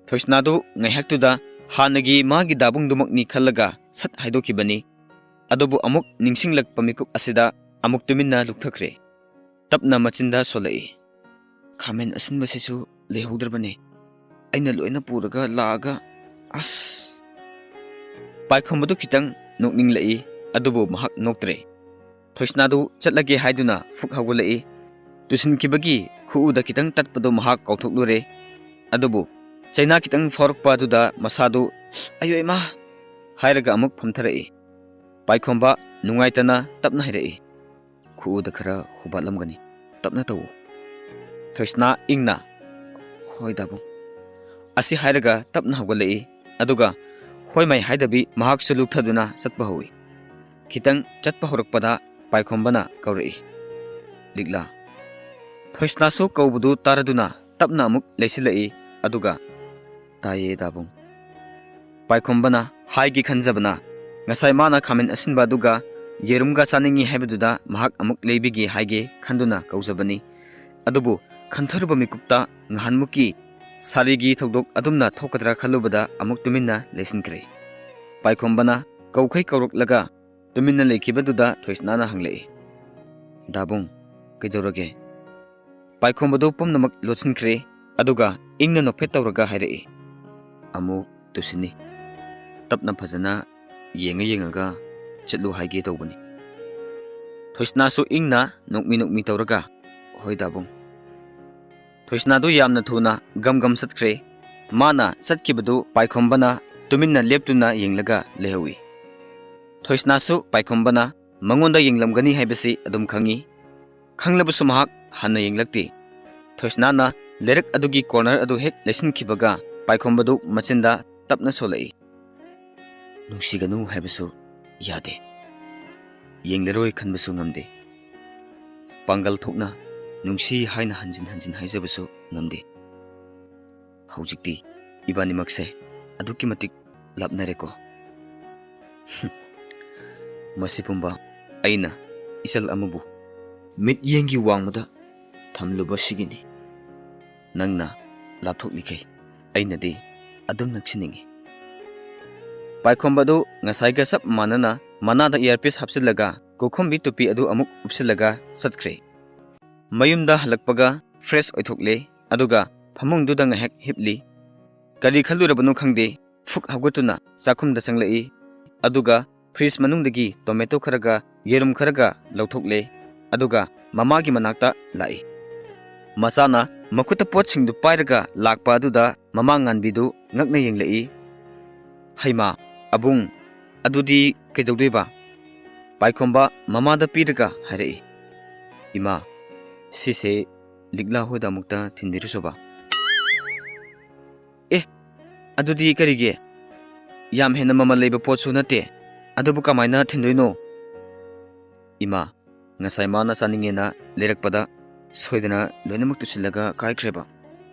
ꯊꯣꯏꯁꯅꯥꯗꯨ ꯉꯥꯏꯍꯥꯛꯇꯨꯗ ꯍꯥꯟꯅꯒꯤ ꯃꯥꯒꯤ ꯗꯥꯕꯨꯡꯗꯨꯃꯛꯅꯤ ꯈꯜꯂꯒ ꯁꯠ ꯍꯥꯏꯗꯣꯛꯈꯤꯕꯅꯤ꯫ ꯑꯗꯨꯕꯨ ꯑꯃꯨꯛ ꯅꯤꯡꯁꯤꯡꯂꯛꯄ ꯃꯤꯀꯨꯞ ꯑꯁꯤꯗ ꯑꯃꯨꯛ ꯇꯨꯃꯤꯟꯅ ꯂꯨꯞꯊꯈ꯭ꯔꯦ꯫ ꯇꯞꯅ ꯃꯆꯤꯟꯗ ꯁꯣꯜꯂꯛꯏ, "ꯈꯥꯃꯦꯟ ꯑꯁꯤꯟꯕꯁꯤꯁꯨ ꯂꯩꯍꯧꯗ꯭ꯔꯕꯅꯦ꯫ ꯑꯩꯅ ꯂꯣꯏꯅ ꯄꯨꯔꯒ ꯂꯥꯛꯑꯒ, ꯑꯁ!" ꯄꯥꯏꯈꯣꯝꯕꯗꯨ ꯈꯤꯇꯪ ꯅꯣꯛꯅꯤꯡꯂꯛꯏ, ꯑꯗꯨꯕꯨ ꯃꯍꯥꯛ ꯅꯣꯛꯇ꯭ꯔꯦ꯫ ꯊꯣꯏꯁꯅꯥꯗꯨ ꯆꯠꯂꯒꯦ ꯍꯥꯏꯗꯨꯅ ꯐꯨꯛ ꯍꯧꯒꯠꯂꯛꯏ꯫ ꯇꯨꯁꯤꯟꯈꯤꯕꯒꯤ ꯈꯨꯎꯗ ꯈꯤꯇꯪ ꯇꯠꯄꯗꯨ ꯃꯍꯥꯛ ꯀꯥꯎꯊꯣꯛꯂꯨꯔꯦ꯫ ꯑꯗꯨꯕꯨ ꯆꯩꯅꯥ ꯈꯤꯇꯪ ꯐꯥꯎꯔꯛꯄ ꯑꯗꯨꯗ ꯃꯁꯥꯗꯨ, "ꯑꯌꯣ ꯏꯃꯥ!" ꯍꯥꯏꯔꯒ ꯑꯃꯨꯛ ꯐꯝꯊꯔꯛꯏ꯫ ꯄꯥꯏꯈꯣꯝꯕ ꯅꯨꯡꯉꯥꯏꯇꯅ ꯇꯞꯅ ꯍꯥꯏꯔꯛꯏ, "ꯈꯨꯎꯗ ꯈꯔ ꯍꯨꯕꯥꯠꯂꯝꯒꯅꯤ, ꯇꯞꯅ ꯇꯧꯎ꯫" ꯊꯣꯏꯁꯅꯥ ꯏꯪꯅ, "ꯍꯣꯏ ꯗꯥꯕꯨꯡ꯫" ꯑꯁꯤ ꯍꯥꯏꯔꯒ ꯇꯞꯅ ꯍꯧꯒꯠꯂꯛꯏ, ꯑꯗꯨꯒ ꯍꯣꯏ ꯃꯥꯏ ꯍꯥꯏꯗꯕꯤ ꯃꯍꯥꯛꯁꯨ ꯂꯨꯞꯊꯗꯨꯅ ꯆꯠꯄ ꯍꯧꯏ꯫ ꯈꯤꯇꯪ ꯆꯠꯄ ꯍꯧꯔꯛꯄꯗ ꯄꯥꯏꯈꯣꯝꯕꯅ ꯀꯧꯔꯛꯏ, "ꯂꯤꯛꯂꯥ!" ꯊꯣꯏꯁꯅꯥꯁꯨ ꯀꯧꯕꯗꯨ ꯇꯥꯔꯗꯨꯅ ꯇꯞꯅ ꯑꯃꯨꯛ ꯂꯩꯁꯤꯜꯂꯛꯏ, ꯑꯗꯨꯒ, "ꯇꯥꯏꯌꯦ, ꯗꯥꯕꯨꯡ꯫" ꯄꯥꯏꯈꯣꯝꯕꯅ ꯍꯥꯏꯒꯦ ꯈꯟꯖꯕꯅ, ꯉꯁꯥꯏ ꯃꯥꯅ ꯈꯥꯃꯦꯟ ꯑꯁꯤꯟꯕ ꯑꯗꯨꯒ ꯌꯦꯔꯨꯝꯒ ꯆꯥꯅꯤꯡꯏ ꯍꯥꯏꯕꯗꯨꯗ ꯃꯍꯥꯛ ꯑꯃꯨꯛ ꯂꯩꯕꯤꯒꯦ ꯍꯥꯏꯒꯦ ꯈꯟꯗꯨꯅ ꯀꯧꯖꯕꯅꯤ꯫ ꯑꯗꯨꯕꯨ ꯈꯟꯊꯔꯨꯕ ꯃꯤꯀꯨꯞꯇ ꯉꯍꯥꯟꯃꯨꯛꯀꯤ ꯁꯥꯔꯤꯒꯤ ꯊꯧꯗꯣꯛ ꯑꯗꯨꯝꯅ ꯊꯣꯛꯀꯗ꯭ꯔꯥ ꯈꯜꯂꯨꯕꯗ ꯑꯃꯨꯛ ꯇꯨꯃꯤꯟꯅ ꯂꯩꯁꯤꯟꯈ꯭ꯔꯦ꯫ ꯄꯥꯏꯈꯣꯝꯕꯅ ꯀꯧꯈꯩ ꯀꯧꯔꯛꯂꯒ ꯇꯨꯃꯤꯟꯅ ꯂꯩꯈꯤꯕꯗꯨꯗ ꯊꯣꯏꯁꯅꯥꯅ ꯍꯪꯂꯛꯏ, "ꯗꯥꯕꯨꯡ, ꯀꯩꯗꯧꯔꯒꯦ?" ꯄꯥꯏꯈꯣꯝꯕꯗꯨ ꯄꯨꯝꯅꯃꯛ ꯂꯣꯠꯁꯤꯟꯈ꯭ꯔꯦ, ꯑꯗꯨꯒ ꯏꯪꯅ ꯅꯣꯛꯐꯦꯠ ꯇꯧꯔꯒ ꯍꯥꯏꯔꯛꯏ, "ꯑꯃꯨꯛ ꯇꯨꯁꯤꯟꯅꯤ꯫ ꯇꯞꯅ ꯐꯖꯅ ꯌꯦꯡꯉ ꯌꯦꯡꯉꯒ ꯆꯠꯂꯨ ꯍꯥꯏꯒꯦ ꯇꯧꯕꯅꯤ꯫" ꯊꯣꯏꯁꯅꯥꯁꯨ ꯏꯪꯅ ꯅꯣꯛꯃꯤ ꯅꯣꯛꯃꯤ ꯇꯧꯔꯒ, "ꯍꯣꯏ ꯗꯥꯕꯨꯡ꯫" ꯊꯣꯏꯁꯅꯥꯗꯨ ꯌꯥꯝꯅ ꯊꯨꯅ ꯒꯝ ꯒꯝ ꯆꯠꯈ꯭ꯔꯦ꯫ ꯃꯥꯅ ꯆꯠꯈꯤꯕꯗꯨ ꯄꯥꯏꯈꯣꯝꯕꯅ ꯇꯨꯃꯤꯟꯅ ꯂꯦꯞꯇꯨꯅ ꯌꯦꯡꯂꯒ ꯂꯩꯍꯧꯏ꯫ ꯊꯣꯏꯁꯅꯥꯁꯨ ꯄꯥꯏꯈꯣꯝꯕꯅ ꯃꯉꯣꯟꯗ ꯌꯦꯡꯂꯝꯒꯅꯤ ꯍꯥꯏꯕꯁꯤ ꯑꯗꯨꯝ ꯈꯪꯏ꯫ ꯈꯪꯂꯕꯁꯨ ꯃꯍꯥꯛ ꯍꯟꯅ ꯌꯦꯡꯂꯛꯇꯦ꯫ ꯊꯣꯏꯁꯅꯥꯅ ꯂꯩꯔꯛ ꯑꯗꯨꯒꯤ ꯀꯣꯔꯅꯔ ꯑꯗꯨ ꯍꯦꯛ ꯂꯩꯁꯤꯟꯈꯤꯕꯒ ꯄꯥꯏꯈꯣꯝꯕꯗꯨ ꯃꯆꯤꯟꯗ ꯇꯞꯅ ꯁꯣꯜꯂꯛꯏ, "ꯅꯨꯡꯁꯤꯒꯅꯨ ꯍꯥꯏꯕꯁꯨ ꯌꯥꯗꯦ꯫ ꯌꯦꯡꯂꯔꯣꯏ ꯈꯟꯕꯁꯨ ꯉꯝꯗꯦ꯫ ꯄꯥꯡꯒꯜ ꯊꯣꯛꯅ ꯅꯨꯡꯁꯤ ꯍꯥꯏꯅ ꯍꯟꯖꯤꯟ ꯍꯟꯖꯤꯟ ꯍꯥꯏꯖꯕꯁꯨ ꯉꯝꯗꯦ꯫ ꯍꯧꯖꯤꯛꯇꯤ ꯏꯕꯥꯅꯤꯃꯛꯁꯦ ꯑꯗꯨꯛꯀꯤ ꯃꯇꯤꯛ ꯂꯥꯞꯅꯔꯦꯀꯣ꯫" ꯃꯁꯤ ꯄꯨꯝꯕ ꯑꯩꯅ ꯏꯆꯜ ꯑꯃꯕꯨ ꯃꯤꯠꯌꯦꯡꯒꯤ ꯋꯥꯡꯃꯗ ꯊꯝꯂꯨꯕꯁꯤꯒꯤꯅꯤ꯫ ꯅꯪꯅ ꯂꯥꯞꯊꯣꯛꯂꯤꯈꯩ ꯑꯩꯅꯗꯤ ꯑꯗꯨꯝ ꯅꯛꯁꯤꯟꯅꯤꯡꯏ꯫ ꯄꯥꯏꯈꯣꯝꯕꯗꯨ ꯉꯁꯥꯏꯒ ꯆꯞ ꯃꯥꯟꯅꯅ ꯃꯅꯥꯗ ꯏꯌꯥꯔꯄꯤꯁ ꯍꯥꯞꯆꯤꯜꯂꯒ ꯀꯣꯈꯨꯝꯕꯤ ꯇꯨꯄꯤ ꯑꯗꯨ ꯑꯃꯨꯛ ꯎꯞꯁꯤꯜꯂꯒ ꯆꯠꯈ꯭ꯔꯦ꯫ ꯃꯌꯨꯝꯗ ꯍꯜꯂꯛꯄꯒ ꯐ꯭ꯔꯦꯁ ꯑꯣꯏꯊꯣꯛꯂꯦ, ꯑꯗꯨꯒ ꯐꯃꯨꯡꯗꯨꯗ ꯉꯥꯏꯍꯥꯛ ꯍꯤꯞꯂꯤ꯫ ꯀꯔꯤ ꯈꯜꯂꯨꯔꯕꯅꯣ ꯈꯪꯗꯦ, ꯐꯨꯛ ꯍꯧꯒꯠꯇꯨꯅ ꯆꯥꯛꯈꯨꯝꯗ ꯆꯪꯂꯛꯏ꯫ ꯑꯗꯨꯒ ꯐ꯭ꯔꯤꯖ ꯃꯅꯨꯡꯗꯒꯤ ꯇꯣꯃꯦꯇꯣ ꯈꯔꯒ ꯌꯦꯔꯨꯝ ꯈꯔꯒ ꯂꯧꯊꯣꯛꯂꯦ꯫ ꯑꯗꯨꯒ ꯃꯃꯥꯒꯤ ꯃꯅꯥꯛꯇ ꯂꯥꯛꯏ꯫ ꯃꯆꯥꯅ ꯃꯈꯨꯠꯇ ꯄꯣꯠꯁꯤꯡꯗꯨ ꯄꯥꯏꯔꯒ ꯂꯥꯛꯄ ꯑꯗꯨꯗ ꯃꯃꯥ ꯉꯥꯟꯕꯤꯗꯨ ꯉꯛꯅ ꯌꯦꯡꯂꯛꯏ꯫ "ꯍꯩꯃꯥ, ꯑꯕꯨꯡ, ꯑꯗꯨꯗꯤ ꯀꯩꯗꯧꯗꯣꯏꯕ?" ꯄꯥꯏꯈꯣꯝꯕ ꯃꯃꯥꯗ ꯄꯤꯔꯒ ꯍꯥꯏꯔꯛꯏ, "ꯏꯃꯥ, ꯁꯤꯁꯦ ꯂꯤꯛꯂꯥ ꯍꯣꯏꯗ ꯑꯃꯨꯛꯇ ꯊꯤꯟꯕꯤꯔꯨꯁꯣꯕ꯫" "ꯑꯦ, ꯑꯗꯨꯗꯤ ꯀꯔꯤꯒꯤ?" ꯌꯥꯝ ꯍꯦꯟꯅ ꯃꯃꯜ ꯂꯩꯕ ꯄꯣꯠꯁꯨ ꯅꯠꯇꯦ꯫ ꯑꯗꯨꯕꯨ ꯀꯃꯥꯏꯅ ꯊꯤꯟꯗꯣꯏꯅꯣ? ꯏꯃꯥ, ꯉꯁꯥꯏ ꯃꯥꯅ ꯆꯥꯅꯤꯡꯉꯦꯅ ꯂꯩꯔꯛꯄꯗ ꯁꯣꯏꯗꯅ ꯂꯣꯏꯅꯃꯛ ꯇꯨꯁꯤꯜꯂꯒ ꯀꯥꯏꯈ꯭ꯔꯦꯕ꯫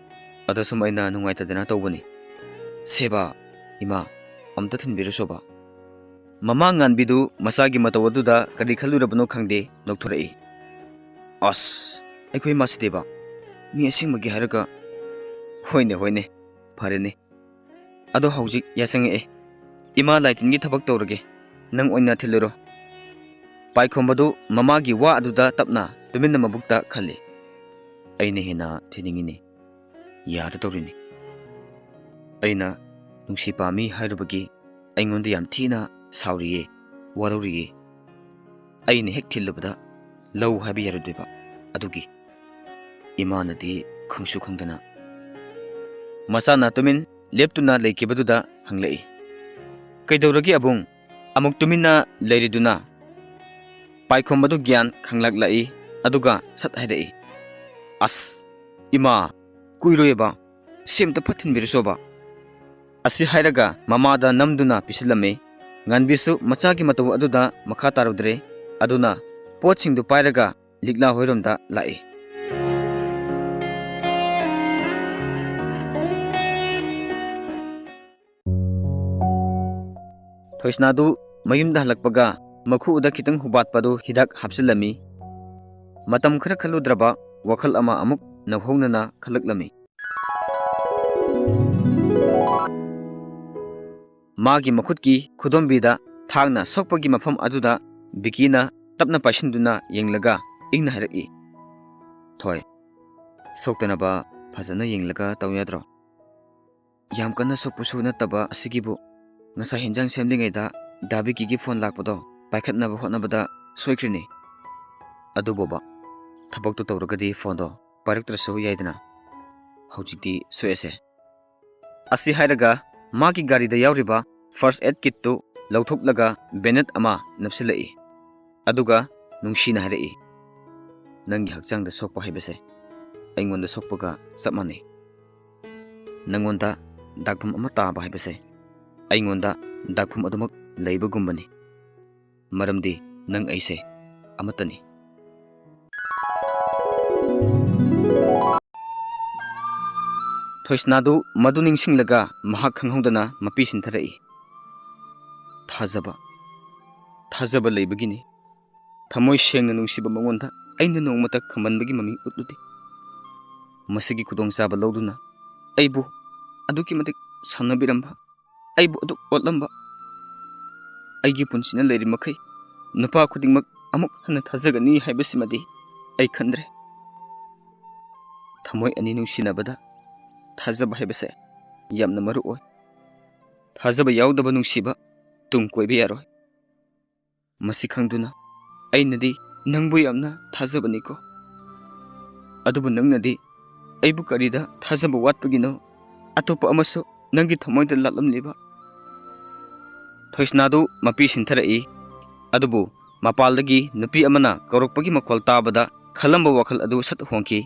ꯑꯗ ꯁꯨꯝ ꯑꯩꯅ ꯅꯨꯡꯉꯥꯏꯇꯗꯅ ꯇꯧꯕꯅꯤ꯫ ꯁꯦꯕꯥ, ꯏꯃꯥ, ꯑꯝꯇ ꯊꯤꯟꯕꯤꯔꯨꯁꯣꯕ꯫ ꯃꯃꯥ ꯉꯥꯟꯕꯤꯗꯨ ꯃꯆꯥꯒꯤ ꯃꯇꯧ ꯑꯗꯨꯗ ꯀꯔꯤ ꯈꯜꯂꯨꯔꯕꯅꯣ ꯈꯪꯗꯦ, ꯅꯣꯛꯊꯣꯔꯛꯏ꯫ ꯑꯁ, ꯑꯩꯈꯣꯏ ꯃꯥꯁꯤꯗꯤꯕ, ꯃꯤ ꯑꯁꯦꯡꯕꯒꯤ ꯍꯥꯏꯔꯒ꯫ ꯍꯣꯏꯅꯦ, ꯍꯣꯏꯅꯦ, ꯐꯔꯦꯅꯦ꯫ ꯑꯗꯣ ꯍꯧꯖꯤꯛ ꯌꯥꯆꯪꯉꯛꯑꯦ꯫ ꯏꯃꯥ ꯂꯥꯏꯇꯤꯟꯒꯤ ꯊꯕꯛ ꯇꯧꯔꯒꯦ, ꯅꯪ ꯑꯣꯏꯅ ꯊꯤꯜꯂꯨꯔꯣ꯫ ꯄꯥꯏꯈꯣꯝꯕꯗꯨ ꯃꯃꯥꯒꯤ ꯋꯥ ꯑꯗꯨꯗ ꯇꯞꯅ ꯇꯨꯃꯤꯟꯅ ꯃꯕꯨꯛꯇ ꯈꯜꯂꯤ꯫ ꯑꯩꯅ ꯍꯦꯟꯅ ꯊꯤꯅꯤꯡꯉꯤꯅꯦ꯫ ꯌꯥꯗ ꯇꯧꯔꯤꯅꯤ꯫ ꯑꯩꯅ ꯅꯨꯡꯁꯤ ꯄꯥꯝꯃꯤ ꯍꯥꯏꯔꯨꯕꯒꯤ ꯑꯩꯉꯣꯟꯗ ꯌꯥꯝ ꯊꯤꯅ ꯁꯥꯎꯔꯤꯌꯦ, ꯋꯥꯔꯧꯔꯤꯌꯦ꯫ ꯑꯩꯅ ꯍꯦꯛ ꯊꯤꯜꯂꯨꯕꯗ ꯂꯧ ꯍꯥꯏꯕ ꯌꯥꯔꯣꯏꯗꯣꯏꯕ꯫ ꯑꯗꯨꯒꯤ ꯏꯃꯥꯅꯗꯤ ꯈꯪꯁꯨ ꯈꯪꯗꯅ꯫ ꯃꯆꯥꯅ ꯇꯨꯃꯤꯟ ꯂꯦꯞꯇꯨꯅ ꯂꯩꯈꯤꯕꯗꯨꯗ ꯍꯪꯂꯛꯏ, "ꯀꯩꯗꯧꯔꯒꯦ ꯑꯕꯨꯡ? ꯑꯃꯨꯛ ꯇꯨꯃꯤꯟꯅ ꯂꯩꯔꯤꯗꯨꯅ?" ꯄꯥꯏꯈꯣꯝꯕꯗꯨ ꯒ꯭ꯌꯥꯟ ꯈꯪꯂꯛꯂꯛꯏ, ꯑꯗꯨꯒ ꯁꯠ ꯍꯥꯏꯔꯛꯏ, "ꯑꯁ, ꯏꯃꯥ, ꯀꯨꯏꯔꯣꯏꯕ, ꯁꯤ ꯑꯝꯇ ꯐꯠ ꯊꯤꯟꯕꯤꯔꯨꯆꯣꯕ"꯫ ꯑꯁꯤ ꯍꯥꯏꯔꯒ ꯃꯃꯥꯗ ꯅꯝꯗꯨꯅ ꯄꯤꯁꯤꯜꯂꯝꯃꯤ꯫ ꯉꯥꯟꯕꯤꯁꯨ ꯃꯆꯥꯒꯤ ꯃꯇꯧ ꯑꯗꯨꯗ ꯃꯈꯥ ꯇꯥꯔꯨꯗ꯭ꯔꯦ, ꯑꯗꯨꯅ ꯄꯣꯠꯁꯤꯡꯗꯨ ꯄꯥꯏꯔꯒ ꯂꯤꯛꯂꯥ ꯍꯣꯏꯔꯣꯝꯗ ꯂꯥꯛꯏ꯫ ꯊꯣꯏꯁꯅꯥꯗꯨ ꯃꯌꯨꯝꯗ ꯍꯜꯂꯛꯄꯒ ꯃꯈꯨꯗ ꯈꯤꯇꯪ ꯍꯨꯕꯥꯠꯄꯗꯨ ꯍꯤꯗꯥꯛ ꯍꯥꯞꯆꯤꯜꯂꯝꯃꯤ꯫ ꯃꯇꯝ ꯈꯔ ꯈꯜꯂꯨꯗ꯭ꯔꯕ ꯋꯥꯈꯜ ꯑꯃ ꯑꯃꯨꯛ ꯅꯧꯍꯧꯅꯅ ꯈꯜꯂꯛꯂꯝꯃꯤ꯫ ꯃꯥꯒꯤ ꯃꯈꯨꯠꯀꯤ ꯈꯨꯗꯣꯝꯕꯤꯗ ꯊꯥꯡꯅ ꯁꯣꯛꯄꯒꯤ ꯃꯐꯝ ꯑꯗꯨꯗ ꯕꯤꯀꯤꯅ ꯇꯞꯅ ꯄꯥꯏꯁꯤꯟꯗꯨꯅ ꯌꯦꯡꯂꯒ ꯏꯪꯅ ꯍꯥꯏꯔꯛꯏ, "ꯊꯣꯏ, ꯁꯣꯛꯇꯅꯕ ꯐꯖꯅ ꯌꯦꯡꯂꯒ ꯇꯧ ꯌꯥꯗ꯭ꯔꯣ? ꯌꯥꯝ ꯀꯟꯅ ꯁꯣꯛꯄꯁꯨ ꯅꯠꯇꯕ ꯑꯁꯤꯒꯤꯕꯨ ꯉꯁꯥꯏ ꯍꯦꯟꯖꯥꯡ ꯁꯦꯝꯂꯤꯉꯩꯗ ꯗꯥ ꯕꯤꯀꯤꯒꯤ ꯐꯣꯟ ꯂꯥꯛꯄꯗꯣ ꯄꯥꯏꯈꯠꯅꯕ ꯍꯣꯠꯅꯕꯗ ꯁꯣꯏꯈ꯭ꯔꯤꯅꯤ꯫ ꯑꯗꯨꯕꯣꯕ, ꯊꯕꯛꯇꯣ ꯇꯧꯔꯒꯗꯤ ꯐꯣꯟꯗꯣ ꯄꯥꯏꯔꯛꯇ꯭ꯔꯁꯨ ꯌꯥꯏꯗꯅ꯫ ꯍꯧꯖꯤꯛꯇꯤ ꯁꯣꯛꯑꯦꯁꯦ"꯫ ꯑꯁꯤ ꯍꯥꯏꯔꯒ ꯃꯥꯒꯤ ꯒꯥꯔꯤꯗ ꯌꯥꯎꯔꯤꯕ first aid kitꯇꯨ ꯂꯧꯊꯣꯛꯂꯒ bandage ꯑꯃ ꯅꯞꯁꯤꯜꯂꯛꯏ꯫ ꯑꯗꯨꯒ ꯅꯨꯡꯁꯤꯅ ꯍꯥꯏꯔꯛꯏ, "ꯅꯪꯒꯤ ꯍꯛꯆꯥꯡꯗ ꯁꯣꯛꯄ ꯍꯥꯏꯕꯁꯦ ꯑꯩꯉꯣꯟꯗ ꯁꯣꯛꯄꯒ ꯆꯞ ꯃꯥꯟꯅꯩ꯫ ꯅꯪꯉꯣꯟꯗ ꯗꯥꯛꯐꯝ ꯑꯃ ꯇꯥꯕ ꯍꯥꯏꯕꯁꯦ ꯑꯩꯉꯣꯟꯗ ꯗꯥꯛꯐꯝ ꯑꯗꯨꯃꯛ ꯂꯩꯕꯒꯨꯝꯕꯅꯤ꯫ ꯃꯔꯝꯗꯤ ꯅꯪ ꯑꯩꯁꯦ ꯑꯃꯠꯇꯅꯤ꯫ ꯊꯣꯏꯁꯅꯥꯗꯨ ꯃꯗꯨ ꯅꯤꯡꯁꯤꯡꯂꯒ ꯃꯍꯥꯛ ꯈꯪꯍꯧꯗꯅ ꯃꯄꯤ ꯁꯤꯟꯊꯔꯛꯏ꯫ ꯊꯥꯖꯕ, ꯊꯥꯖꯕ ꯂꯩꯕꯒꯤꯅꯤ꯫ ꯊꯃꯣꯏ ꯁꯦꯡꯅ ꯅꯨꯡꯁꯤꯕ ꯃꯉꯣꯟꯗ ꯑꯩꯅ ꯅꯣꯡꯃꯇ ꯈꯝꯕꯟꯕꯒꯤ ꯃꯃꯤ ꯎꯠꯂꯨꯗꯦ꯫ ꯃꯁꯤꯒꯤ ꯈꯨꯗꯣꯡꯆꯥꯕ ꯂꯧꯗꯨꯅ ꯑꯩꯕꯨ ꯑꯗꯨꯛꯀꯤ ꯃꯇꯤꯛ ꯁꯥꯟꯅꯕꯤꯔꯝꯕ, ꯑꯩꯕꯨ ꯑꯗꯨꯛ ꯑꯣꯠꯂꯝꯕ, ꯑꯩꯒꯤ ꯄꯨꯟꯁꯤꯅ ꯂꯩꯔꯤ ꯃꯈꯩ ꯅꯨꯄꯥ ꯈꯨꯗꯤꯡꯃꯛ ꯑꯃꯨꯛ ꯍꯟꯅ ꯊꯥꯖꯒꯅꯤ ꯍꯥꯏꯕꯁꯤꯃꯗꯤ ꯑꯩ ꯈꯟꯗ꯭ꯔꯦ꯫ ꯊꯃꯣꯏ ꯑꯅꯤ ꯅꯨꯡꯁꯤꯅꯕꯗ ꯊꯥꯖꯕ ꯍꯥꯏꯕꯁꯦ ꯌꯥꯝꯅ ꯃꯔꯨ ꯑꯣꯏ꯫ ꯊꯥꯖꯕ ꯌꯥꯎꯗꯕ ꯅꯨꯡꯁꯤꯕ ꯇꯨꯡ ꯀꯣꯏꯕ ꯌꯥꯔꯣꯏ꯫ ꯃꯁꯤ ꯈꯪꯗꯨꯅ ꯑꯩꯅꯗꯤ ꯅꯪꯕꯨ ꯌꯥꯝꯅ ꯊꯥꯖꯕꯅꯤꯀꯣ꯫ ꯑꯗꯨꯕꯨ ꯅꯪꯅꯗꯤ ꯑꯩꯕꯨ ꯀꯔꯤꯗ ꯊꯥꯖꯕ ꯋꯥꯠꯄꯒꯤꯅꯣ? ꯑꯇꯣꯞꯄ ꯑꯃꯁꯨ ꯅꯪꯒꯤ ꯊꯃꯣꯏꯗ ꯂꯥꯠꯂꯝꯂꯤꯕ? ꯊꯣꯏꯁꯅꯥꯗꯨ ꯃꯄꯤ ꯁꯤꯟꯊꯔꯛꯏ꯫ ꯑꯗꯨꯕꯨ ꯃꯄꯥꯜꯗꯒꯤ ꯅꯨꯄꯤ ꯑꯃꯅ ꯀꯧꯔꯛꯄꯒꯤ ꯃꯈꯣꯜ ꯇꯥꯕꯗ ꯈꯜꯂꯝꯕ ꯋꯥꯈꯜ ꯑꯗꯨ ꯁꯠ ꯍꯣꯡꯈꯤ꯫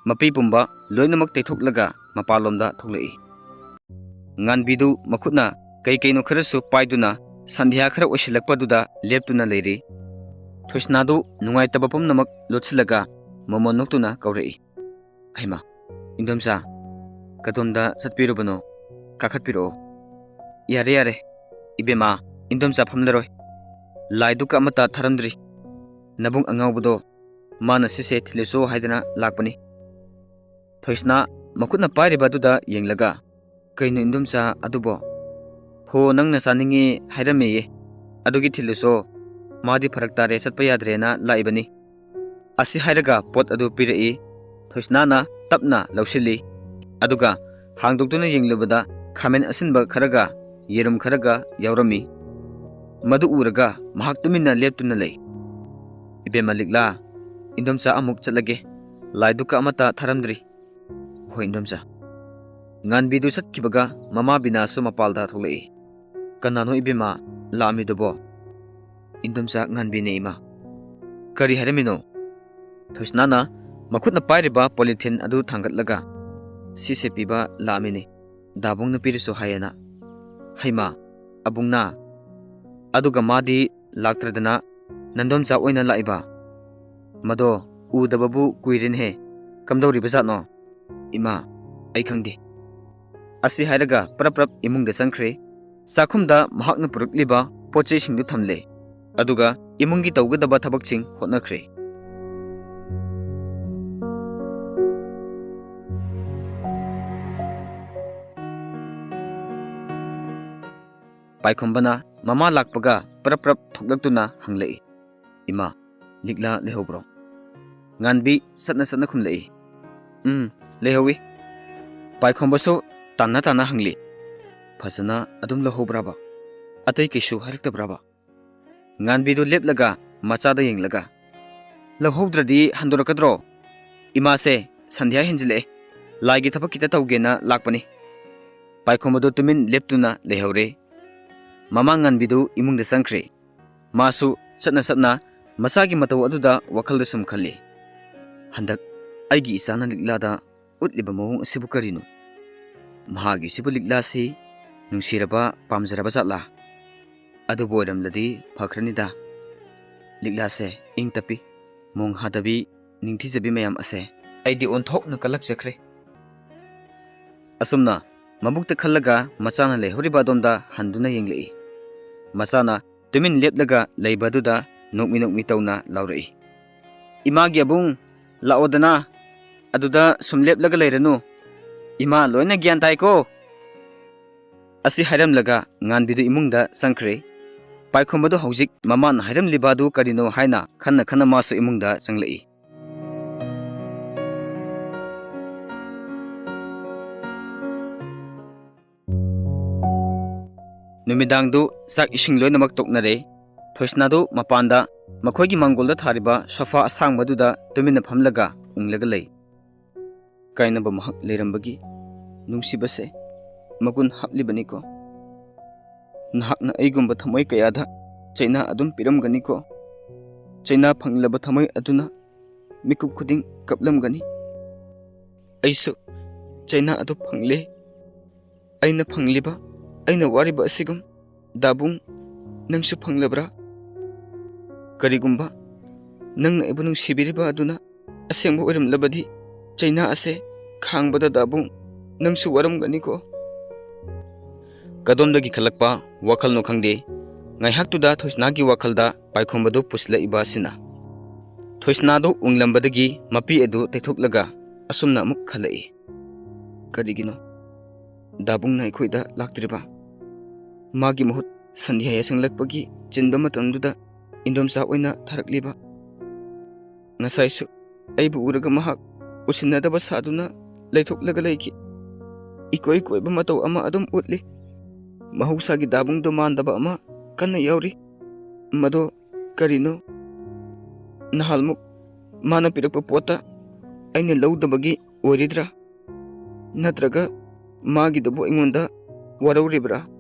ꯃꯄꯤ ꯄꯨꯝꯕ ꯂꯣꯏꯅꯃꯛ ꯇꯩꯊꯣꯛꯂꯒ ꯃꯄꯥꯟꯂꯣꯝꯗ ꯊꯣꯛꯂꯛꯏ꯫ ꯉꯥꯟꯕꯤꯗꯨ ꯃꯈꯨꯠꯅ ꯀꯩ ꯀꯩꯅꯣ ꯈꯔꯁꯨ ꯄꯥꯏꯗꯨꯅ ꯁꯟꯙ꯭ꯌꯥ ꯈꯔ ꯑꯣꯏꯁꯤꯜꯂꯛꯄꯗꯨꯗ ꯂꯦꯞꯇꯨꯅ ꯂꯩꯔꯤ꯫ ꯊꯣꯏꯁꯅꯥꯗꯨ ꯅꯨꯡꯉꯥꯏꯇꯕ ꯄꯨꯝꯅꯃꯛ ꯂꯣꯠꯁꯤꯜꯂꯒ ꯃꯃꯣꯟ ꯅꯣꯛꯇꯨꯅ ꯀꯧꯔꯛꯏ꯫ "ꯍꯩꯃꯥ, ꯏꯟꯗꯣꯝꯆꯥ, ꯀꯗꯣꯝꯗ ꯆꯠꯄꯤꯔꯨꯕꯅꯣ? ꯀꯥꯈꯠꯄꯤꯔꯛꯑꯣ꯫" "ꯌꯥꯔꯦ, ꯌꯥꯔꯦ, ꯏꯕꯦꯝꯃ, ꯏꯟꯗꯣꯝꯆꯥ ꯐꯝꯂꯔꯣꯏ꯫ ꯂꯥꯏꯗꯨꯛꯀ ꯑꯃꯠꯇ ꯊꯥꯔꯝꯗ꯭ꯔꯤ꯫ ꯅꯕꯨꯡ ꯑꯉꯥꯎꯕꯗꯣ ꯃꯥꯅ ꯁꯤꯁꯦ ꯊꯤꯜꯂꯨꯆꯣ ꯍꯥꯏꯗꯅ ꯂꯥꯛꯄꯅꯤ꯫" ꯊꯣꯏꯁꯅꯥ ꯃꯈꯨꯠꯅ ꯄꯥꯏꯔꯤꯕ ꯑꯗꯨꯗ ꯌꯦꯡꯂꯒ, "ꯀꯩꯅꯣ ꯏꯟꯗꯣꯝꯆꯥ ꯑꯗꯨꯕꯣ?" "ꯍꯣ, ꯅꯪꯅ ꯆꯥꯅꯤꯡꯉꯤ ꯍꯥꯏꯔꯝꯃꯦꯌꯦ, ꯑꯗꯨꯒꯤ ꯊꯤꯜꯂꯨꯆꯣ꯫ ꯃꯥꯗꯤ ꯐꯔꯛ ꯇꯥꯔꯦ, ꯆꯠꯄ ꯌꯥꯗ꯭ꯔꯦꯅ ꯂꯥꯛꯏꯕꯅꯤ꯫" ꯑꯁꯤ ꯍꯥꯏꯔꯒ ꯄꯣꯠ ꯑꯗꯨ ꯄꯤꯔꯛꯏ꯫ ꯊꯣꯏꯁꯅꯥꯅ ꯇꯞꯅ ꯂꯧꯁꯤꯜꯂꯤ꯫ ꯑꯗꯨꯒ ꯍꯥꯡꯗꯣꯛꯇꯨꯅ ꯌꯦꯡꯂꯨꯕꯗ ꯈꯥꯃꯦꯟ ꯑꯁꯤꯟꯕ ꯈꯔꯒ ꯌꯦꯔꯨꯝ ꯈꯔꯒ ꯌꯥꯎꯔꯝꯃꯤ꯫ ꯃꯗꯨ ꯎꯔꯒ ꯃꯍꯥꯛ ꯇꯨꯃꯤꯟꯅ ꯂꯦꯞꯇꯨꯅ ꯂꯩ꯫ "ꯏꯕꯦꯝꯃ ꯂꯤꯛꯂꯥ, ꯏꯟꯗꯣꯝꯆꯥ ꯑꯃꯨꯛ ꯆꯠꯂꯒꯦ꯫ ꯂꯥꯏꯗꯨꯛꯀ ꯑꯃꯠꯇ ꯊꯥꯔꯝꯗ꯭ꯔꯤ꯫" "ꯍꯣꯏ, ꯏꯟꯗꯣꯝꯆꯥ꯫" ꯉꯥꯟꯕꯤꯗꯨ ꯆꯠꯈꯤꯕꯒ ꯃꯃꯥ ꯕꯤꯅꯥꯁꯨ ꯃꯄꯥꯜꯗ ꯊꯣꯛꯂꯛꯏ꯫ "ꯀꯅꯥꯅꯣ ꯏꯕꯦꯝꯃ ꯂꯥꯛꯑꯝꯃꯤꯗꯨꯕꯣ?" "ꯏꯟꯗꯣꯝꯆꯥ ꯉꯥꯟꯕꯤꯅꯦ, ꯏꯃꯥ꯫" "ꯀꯔꯤ ꯍꯥꯏꯔꯝꯃꯤꯅꯣ?" ꯊꯣꯏꯁꯅꯥꯅ ꯃꯈꯨꯠꯅ ꯄꯥꯏꯔꯤꯕ ꯄꯣꯂꯤꯊꯤꯟ ꯑꯗꯨ ꯊꯥꯡꯒꯠꯂꯒ, "ꯁꯤꯁꯦ ꯄꯤꯕ ꯂꯥꯛꯑꯝꯃꯤꯅꯤ, ꯗꯥꯕꯨꯡꯅ ꯄꯤꯔꯨꯆꯣ ꯍꯥꯏꯌꯦꯅ꯫" "ꯍꯩꯃꯥ, ꯑꯕꯨꯡꯅ? ꯑꯗꯨꯒ ꯃꯥꯗꯤ ꯂꯥꯛꯇ꯭ꯔꯗꯅ ꯅꯟꯗꯣꯝꯆꯥ ꯑꯣꯏꯅ ꯂꯥꯛꯏꯕ? ꯃꯗꯣ ꯎꯗꯕꯕꯨ ꯀꯨꯏꯔꯦꯅꯦꯍꯦ꯫ ꯀꯝꯗꯧꯔꯤꯕꯖꯥꯠꯅꯣ? ꯏꯃꯥ, ꯑꯩ ꯈꯪꯗꯦ"꯫ ꯑꯁꯤ ꯍꯥꯏꯔꯒ ꯄ꯭ꯔꯞ ꯄ꯭ꯔꯞ ꯏꯃꯨꯡꯗ ꯆꯪꯈ꯭ꯔꯦ꯫ ꯆꯥꯛꯈꯨꯝꯗ ꯃꯍꯥꯛꯅ ꯄꯨꯔꯛꯂꯤꯕ ꯄꯣꯠ ꯆꯩꯁꯤꯡꯗꯨ ꯊꯝꯂꯦ꯫ ꯑꯗꯨꯒ ꯏꯃꯨꯡꯒꯤ ꯇꯧꯒꯗꯕ ꯊꯕꯛꯁꯤꯡ ꯍꯣꯠꯅꯈ꯭ꯔꯦ꯫ ꯄꯥꯏꯈꯣꯝꯕꯅ ꯃꯃꯥ ꯂꯥꯛꯄꯒ ꯄ꯭ꯔꯞ ꯄ꯭ꯔꯞ ꯊꯣꯛꯂꯛꯇꯨꯅ ꯍꯪꯂꯛꯏ, "ꯏꯃꯥ, ꯂꯤꯛꯂꯥ ꯂꯩꯍꯧꯕ꯭ꯔꯣ?" ꯉꯥꯟꯕꯤ ꯆꯠꯅ ꯆꯠꯅ ꯈꯨꯝꯂꯛꯏ, "ꯎꯝ, ꯂꯩꯍꯧꯏ"꯫ ꯄꯥꯏꯈꯣꯝꯕꯁꯨ ꯇꯥꯟꯅ ꯇꯥꯟꯅ ꯍꯪꯂꯤ, "ꯐꯖꯅ ꯑꯗꯨꯝ ꯂꯧꯍꯧꯕ꯭ꯔꯕ? ꯑꯇꯩ ꯀꯩꯁꯨ ꯍꯥꯏꯔꯛꯇꯕ꯭ꯔꯕ?" ꯉꯥꯟꯕꯤꯗꯨ ꯂꯦꯞꯂꯒ ꯃꯆꯥꯗ ꯌꯦꯡꯂꯒ, "ꯂꯧꯍꯧꯗ꯭ꯔꯗꯤ ꯍꯟꯗꯣꯔꯛꯀꯗ꯭ꯔꯣ? ꯏꯃꯥꯁꯦ ꯁꯟꯙ꯭ꯌꯥ ꯍꯦꯟꯖꯤꯜꯂꯛꯑꯦ, ꯂꯥꯏꯒꯤ ꯊꯕꯛ ꯈꯤꯇ ꯇꯧꯒꯦꯅ ꯂꯥꯛꯄꯅꯤ"꯫ ꯄꯥꯏꯈꯣꯝꯕꯗꯨ ꯇꯨꯃꯤꯟ ꯂꯦꯞꯇꯨꯅ ꯂꯩꯍꯧꯔꯦ꯫ ꯃꯃꯥ ꯉꯥꯟꯕꯤꯗꯨ ꯏꯃꯨꯡꯗ ꯆꯪꯈ꯭ꯔꯦ꯫ ꯃꯥꯁꯨ ꯆꯠꯅ ꯆꯠꯅ ꯃꯆꯥꯒꯤ ꯃꯇꯧ ꯑꯗꯨꯗ ꯋꯥꯈꯜꯗ ꯁꯨꯝ ꯈꯜꯂꯤ, "ꯍꯟꯗꯛ ꯑꯩꯒꯤ ꯏꯆꯥꯅ ꯂꯤꯛꯂꯥꯗ ꯎꯠꯂꯤꯕ ꯃꯑꯣꯡ ꯑꯁꯤꯕꯨ ꯀꯔꯤꯅꯣ? ꯃꯍꯥꯛꯀꯤꯁꯤꯕꯨ ꯂꯤꯛꯂꯥꯁꯤ ꯅꯨꯡꯁꯤꯔꯕ, ꯄꯥꯝꯖꯔꯕ ꯖꯥꯠꯂꯥ? ꯑꯗꯨꯕꯨ ꯑꯣꯏꯔꯝꯂꯗꯤ ꯐꯈ꯭ꯔꯅꯤꯗ꯫ ꯂꯤꯛꯂꯥꯁꯦ ꯏꯪ ꯇꯞꯄꯤ, ꯃꯣꯡ ꯍꯥꯗꯕꯤ, ꯅꯤꯡꯊꯤꯖꯕꯤ ꯃꯌꯥꯝ ꯑꯁꯦ ꯑꯩꯗꯤ ꯑꯣꯟꯊꯣꯛꯅ ꯀꯜꯂꯛꯆꯈ꯭ꯔꯦ"꯫ ꯑꯁꯨꯝꯅ ꯃꯕꯨꯛꯇ ꯈꯜꯂꯒ ꯃꯆꯥꯅ ꯂꯩꯍꯧꯔꯤꯕ ꯑꯗꯣꯝꯗ ꯍꯟꯗꯨꯅ ꯌꯦꯡꯂꯛꯏ꯫ ꯃꯆꯥꯅ ꯇꯨꯃꯤꯟ ꯂꯦꯞꯂꯒ ꯂꯩꯕ ꯑꯗꯨꯗ ꯅꯣꯛꯃꯤ ꯅꯣꯛꯃꯤ ꯇꯧꯅ ꯂꯥꯎꯔꯛꯏ, "ꯏꯃꯥꯒꯤ ꯑꯕꯨꯡ, ꯂꯥꯛꯑꯣꯗꯅ, ꯑꯗꯨꯗ ꯁꯨꯝ ꯂꯦꯞꯂꯒ ꯂꯩꯔꯅꯨ꯫ ꯏꯃꯥ ꯂꯣꯏꯅ ꯒ꯭ꯌꯥꯟ ꯇꯥꯏꯀꯣ"꯫ ꯑꯁꯤ ꯍꯥꯏꯔꯝꯂꯒ ꯉꯥꯟꯕꯤꯗꯨ ꯏꯃꯨꯡꯗ ꯆꯪꯈ꯭ꯔꯦ꯫ ꯄꯥꯏꯈꯣꯝꯕꯗꯨ ꯍꯧꯖꯤꯛ ꯃꯃꯥꯅ ꯍꯥꯏꯔꯝꯂꯤꯕ ꯑꯗꯨ ꯀꯔꯤꯅꯣ ꯍꯥꯏꯅ ꯈꯟꯅ ꯈꯟꯅ ꯃꯥꯁꯨ ꯏꯃꯨꯡꯗ ꯆꯪꯂꯛꯏ꯫ ꯅꯨꯃꯤꯗꯥꯡꯗꯨ ꯆꯥꯛ ꯏꯁꯤꯡ ꯂꯣꯏꯅꯃꯛ ꯇꯣꯛꯅꯔꯦ꯫ ꯊꯣꯏꯁꯅꯥꯗꯨ ꯃꯄꯥꯟꯗ ꯃꯈꯣꯏꯒꯤ ꯃꯥꯡꯒꯣꯜꯗ ꯊꯥꯔꯤꯕ ꯁꯣꯐꯥ ꯑꯁꯥꯡꯕꯗꯨꯗ ꯇꯨꯃꯤꯟꯅ ꯐꯝꯂꯒ ꯎꯪꯂꯒ ꯂꯩ꯫ "ꯀꯥꯏꯅꯕ ꯃꯍꯥꯛ ꯂꯩꯔꯝꯕꯒꯤ ꯅꯨꯡꯁꯤꯕꯁꯦ ꯃꯒꯨꯟ ꯍꯥꯞꯂꯤꯕꯅꯤꯀꯣ꯫ ꯅꯍꯥꯛꯅ ꯑꯩꯒꯨꯝꯕ ꯊꯃꯣꯏ ꯀꯌꯥꯗ ꯆꯩꯅꯥ ꯑꯗꯨꯝ ꯄꯤꯔꯝꯒꯅꯤꯀꯣ꯫ ꯆꯩꯅꯥ ꯐꯪꯂꯕ ꯊꯃꯣꯏ ꯑꯗꯨꯅ ꯃꯤꯀꯨꯞ ꯈꯨꯗꯤꯡ ꯀꯞꯂꯝꯒꯅꯤ꯫ ꯑꯩꯁꯨ ꯆꯩꯅꯥ ꯑꯗꯨ ꯐꯪꯂꯦ꯫ ꯑꯩꯅ ꯐꯪꯂꯤꯕ ꯑꯩꯅ ꯋꯥꯔꯤꯕ ꯑꯁꯤꯒꯨꯝ ꯗꯥꯕꯨꯡ ꯅꯪꯁꯨ ꯐꯪꯂꯕ꯭ꯔꯥ? ꯀꯔꯤꯒꯨꯝꯕ ꯅꯪꯅ ꯑꯩꯕꯨ ꯅꯨꯡꯁꯤꯕꯤꯔꯤꯕ ꯑꯗꯨꯅ ꯑꯁꯦꯡꯕ ꯑꯣꯏꯔꯝꯂꯕꯗꯤ, ꯆꯩꯅꯥ ꯑꯁꯦ ꯈꯥꯡꯕꯗ ꯗꯥꯕꯨꯡ ꯅꯪꯁꯨ ꯋꯥꯔꯝꯒꯅꯤꯀꯣ꯫ ꯀꯗꯣꯝꯗꯒꯤ ꯈꯜꯂꯛꯄ ꯋꯥꯈꯜꯅꯣ ꯈꯪꯗꯦ, ꯉꯥꯏꯍꯥꯛꯇꯨꯗ ꯊꯣꯏꯁꯅꯥꯒꯤ ꯋꯥꯈꯜꯗ ꯄꯥꯏꯈꯣꯝꯕꯗꯨ ꯄꯨꯁꯤꯜꯂꯛꯏꯕ ꯑꯁꯤꯅ꯫ ꯊꯣꯏꯁꯅꯥꯗꯨ ꯎꯪꯂꯝꯕꯗꯒꯤ ꯃꯄꯤ ꯑꯗꯨ ꯇꯩꯊꯣꯛꯂꯒ ꯑꯁꯨꯝꯅ ꯑꯃꯨꯛ ꯈꯜꯂꯛꯏ, "ꯀꯔꯤꯒꯤꯅꯣ ꯗꯥꯕꯨꯡꯅ ꯑꯩꯈꯣꯏꯗ ꯂꯥꯛꯇ꯭ꯔꯤꯕ? ꯃꯥꯒꯤ ꯃꯍꯨꯠ ꯁꯟꯙ꯭ꯌꯥ ꯌꯥꯁꯪꯂꯛꯄꯒꯤ ꯆꯤꯟꯕ ꯃꯇꯝꯗꯨꯗ ꯏꯟꯗꯣꯝꯆꯥ ꯑꯣꯏꯅ ꯊꯥꯔꯛꯂꯤꯕ? ꯉꯁꯥꯏꯁꯨ ꯑꯩꯕꯨ ꯎꯔꯒ ꯃꯍꯥꯛ ꯎꯁꯤꯟꯅꯗꯕ ꯁꯥꯗꯨꯅ ꯂꯩꯊꯣꯛꯂꯒ ꯂꯩꯈꯤ꯫ ꯏꯀꯣꯏ ꯀꯣꯏꯕ ꯃꯇꯧ ꯑꯃ ꯑꯗꯨꯝ ꯎꯠꯂꯤ꯫ ꯃꯍꯧꯁꯥꯒꯤ ꯗꯥꯕꯨꯡꯗꯣ ꯃꯥꯟꯗꯕ ꯑꯃ ꯀꯟꯅ ꯌꯥꯎꯔꯤ꯫ ꯃꯗꯣ ꯀꯔꯤꯅꯣ? ꯅꯍꯥꯟꯃꯨꯛ ꯃꯥꯅ ꯄꯤꯔꯛꯄ ꯄꯣꯠꯇ ꯑꯩꯅ ꯂꯧꯗꯕꯒꯤ ꯑꯣꯏꯔꯤꯗ꯭ꯔꯥ? ꯅꯠꯇ꯭ꯔꯒ ꯃꯥꯒꯤꯗꯨꯕꯨ ꯑꯩꯉꯣꯟꯗ ꯋꯥꯔꯧꯔꯤꯕ꯭ꯔꯥ?"